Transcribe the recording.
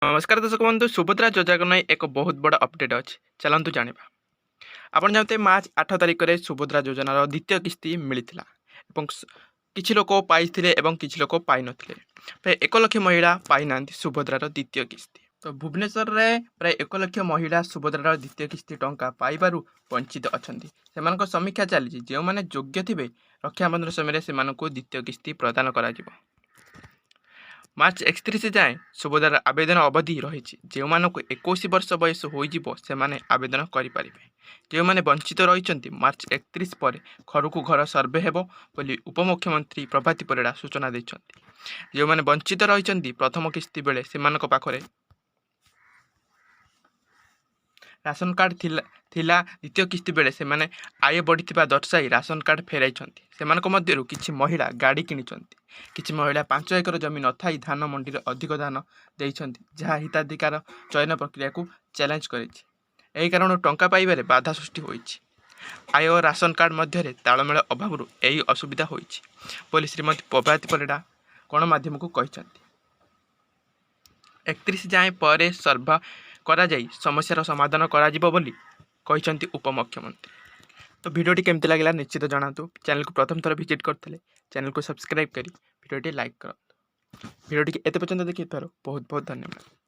ନମସ୍କାର ଦର୍ଶକ ବନ୍ଧୁ, ସୁଭଦ୍ରା ଯୋଜନାକୁ ନେଇ ଏକ ବହୁତ ବଡ଼ ଅପଡ଼େଟ୍ ଅଛି, ଚାଲନ୍ତୁ ଜାଣିବା। ଆପଣ ଜାଣିଥିବେ, ମାର୍ଚ୍ଚ 8 ତାରିଖରେ ସୁଭଦ୍ରା ଯୋଜନାର ଦ୍ୱିତୀୟ କିସ୍ତି ମିଳିଥିଲା ଏବଂ କିଛି ଲୋକ ପାଇଥିଲେ ଏବଂ କିଛି ଲୋକ ପାଇନଥିଲେ। ପ୍ରାୟ 1 ଲକ୍ଷ ମହିଳା ପାଇନାହାନ୍ତି ସୁଭଦ୍ରାର ଦ୍ୱିତୀୟ କିସ୍ତି। ତ ଭୁବନେଶ୍ୱରରେ ପ୍ରାୟ 1 ଲକ୍ଷ ମହିଳା ସୁଭଦ୍ରାର ଦ୍ୱିତୀୟ କିସ୍ତି ଟଙ୍କା ପାଇବାରୁ ବଞ୍ଚିତ ଅଛନ୍ତି। ସେମାନଙ୍କ ସମୀକ୍ଷା ଚାଲିଛି। ଯେଉଁମାନେ ଯୋଗ୍ୟ ଥିବେ, ରକ୍ଷାବନ୍ଧନ ସମୟରେ ସେମାନଙ୍କୁ ଦ୍ୱିତୀୟ କିସ୍ତି ପ୍ରଦାନ କରାଯିବ। ମାର୍ଚ୍ଚ 31 ଯାଏଁ ସୁଭଦ୍ରାର ଆବେଦନ ଅବଧି ରହିଛି। ଯେଉଁମାନଙ୍କୁ 21 ବର୍ଷ ବୟସ ହୋଇଯିବ, ସେମାନେ ଆବେଦନ କରିପାରିବେ। ଯେଉଁମାନେ ବଞ୍ଚିତ ରହିଛନ୍ତି, ମାର୍ଚ୍ଚ 31 ପରେ ଘରକୁ ଘର ସର୍ଭେ ହେବ ବୋଲି ଉପମୁଖ୍ୟମନ୍ତ୍ରୀ ପ୍ରଭାତୀ ପରିଡ଼ା ସୂଚନା ଦେଇଛନ୍ତି। ଯେଉଁମାନେ ବଞ୍ଚିତ ରହିଛନ୍ତି, ପ୍ରଥମ କିସ୍ତି ବେଳେ ସେମାନଙ୍କ ପାଖରେ ରାସନ କାର୍ଡ଼ ଥିଲା। ଦ୍ୱିତୀୟ କିସ୍ତି ବେଳେ ସେମାନେ ଆୟ ବଢ଼ିଥିବା ଦର୍ଶାଇ ରାସନ କାର୍ଡ଼ ଫେରାଇଛନ୍ତି। ସେମାନଙ୍କ ମଧ୍ୟରୁ କିଛି ମହିଳା ଗାଡ଼ି କିଣିଛନ୍ତି। କିଛି ମହିଳା 5 ଏକର ଜମି ନଥାଇ ଧାନ ମଣ୍ଡିରେ ଅଧିକ ଧାନ ଦେଇଛନ୍ତି, ଯାହା ହିତାଧିକାର ଚୟନ ପ୍ରକ୍ରିୟାକୁ ଚ୍ୟାଲେଞ୍ଜ କରିଛି। ଏହି କାରଣରୁ ଟଙ୍କା ପାଇବାରେ ବାଧା ସୃଷ୍ଟି ହୋଇଛି। ଆୟ ଓ ରାସନ କାର୍ଡ଼ ମଧ୍ୟରେ ତାଳମେଳ ଅଭାବରୁ ଏହି ଅସୁବିଧା ହୋଇଛି ବୋଲି ଶ୍ରୀମତୀ ପ୍ରଭାତୀ ପରିଡ଼ା ଗଣମାଧ୍ୟମକୁ କହିଛନ୍ତି। 31 ଯାଏଁ ପରେ ସର୍ଭେ କରାଯାଇ ସମସ୍ୟାର ସମାଧାନ କରାଯିବ ବୋଲି କହିଛନ୍ତି ଉପମୁଖ୍ୟମନ୍ତ୍ରୀ। ତ ଭିଡ଼ିଓଟି କେମିତି ଲାଗିଲା, ନିଶ୍ଚିତ ଜଣାନ୍ତୁ। ଚ୍ୟାନେଲକୁ ପ୍ରଥମ ଥର ଭିଜିଟ୍ କରିଥିଲେ ଚ୍ୟାନେଲକୁ ସବସ୍କ୍ରାଇବ୍ କରି ଭିଡ଼ିଓଟି ଲାଇକ୍ କରନ୍ତୁ। ଭିଡ଼ିଓଟିକି ଏତେ ପର୍ଯ୍ୟନ୍ତ ଦେଖିଥିବାରୁ ବହୁତ ବହୁତ ଧନ୍ୟବାଦ।